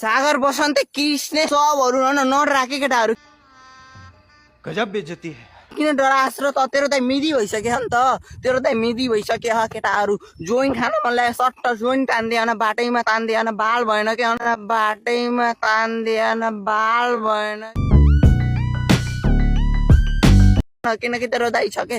सागर बसन्त कृष्ण सबहरू नडराके केटाहरू गजब बेइज्जती है। किन डरास र त तेरो त मिदी भइसक्यो नि त तेरो त मिदी भइसक्यो केटाहरू जोइन खान मन लाग्यो सट्ट जोइन तान्दिएन बाटैमा तान्दिएन बाल भएन के बाटैमा तान्दिएन बाल भएन किनकि तेरो दाइ छ के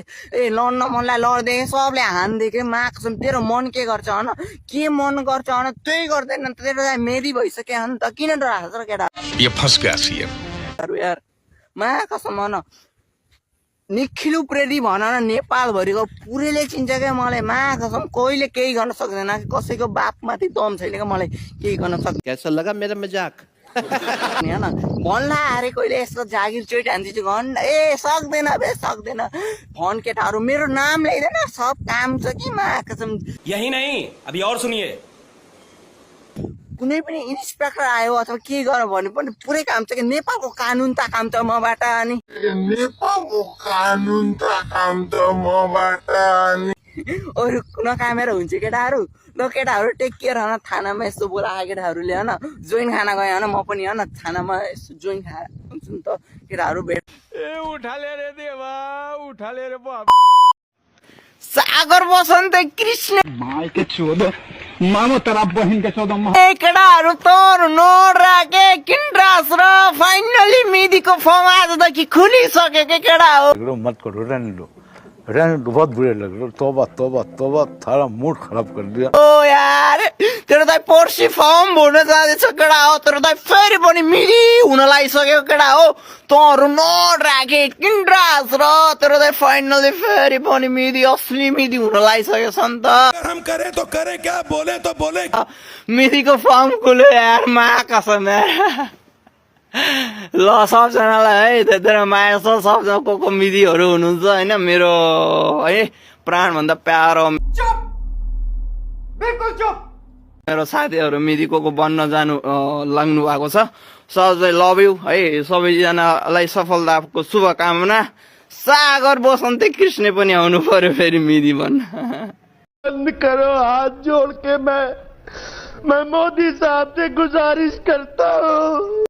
लड्न मनलाई लड्दै सबले हान्दे के माग्छन् तेरो मन के गर्छ हन के मन गर्छ हन त्यही गर्दैन तेरो दाइ मेदी भइसक्यो नि त किन डरास र केटा ये फंस गया सीएम यार मा कसम भन निखिल उप्रेती भन न नेपालभरिको पुरैले चिन्छ क्या मलाई मा कसम कोहीले केही गर्न सक्दैन कसैको बापमाथि दम छैन क्या मलाई केही गर्न सक्दैन कैसा लगा मेरा मजाक हैन भन्ला अरे कोहीले यस्तो जागिर चोइट हान्दिछु भन् सक्दैन बे सक्दैन भन केटाहरू मेरो नाम ल्याइदैन सब काम छ कि मा कसम यही नहीं अभी और सुनिए कुनै पनि इन्सपेक्टर आयो अथवा के गर भने पनि पुरै काम छ कि नेपालको कानुन त काम त मबाट अनि नेपालको कानुन त काम त मबाट अनि अरू नकामेर हुन्छ केटाहरू ल केटाहरू टेक केयर हन थानामा यस्तो बोलाएको केटाहरूले हन जोइन खाना गयो हन म पनि हन थानामा यस्तो जोइन खाएर हुन्छ नि त केटाहरू भेट उठा ले रे देवा उठा ले रे बाप सागर बसन्त कृष्ण माई के चोदो मामो तेरा बहन के चोदो केटाहरू तोर नराके किन्ड्रास र फाइनली मिदीको फर्म आजदेखि खुलिसक्यो के केटा हो मत करो रहने दो बहुत बुरे लग रहे तोबा तोबा तोबा थारा मूड खराब कर दिया ओ यार तेरो दाइ पर्सि फर्म भर्न जाँदैछ केटा हो तेरो दाइ फेरि पनि मिदी हुन लागिसक्यो केटा हो तँहरू नराके किन्ड्रास र तेरो दाइ फाइनली फेरि पनि मिदी असली मिदी हुन लागिसक्यो छ नि त हम करे तो करे क्या बोले तो बोले मिदीको फर्म खुल्यो यार मा कसम यार ल सबजनालाई है धेरै माया छ सबजना को मिदीहरू हुनुहुन्छ होइन मेरो है प्राणभन्दा प्यारो मेरो साथीहरू मिदी को बन्न जानु लाग्नु भएको छ सबैलाई लभ यु है सबैजनालाई सफलताको शुभकामना सागर बसन्त कृष्ण पनि आउनु पर्यो फेरि मिदी बन्न बंद करो हाथ जोड़ के मैं मोदी साहब से गुजारिश करता हूँ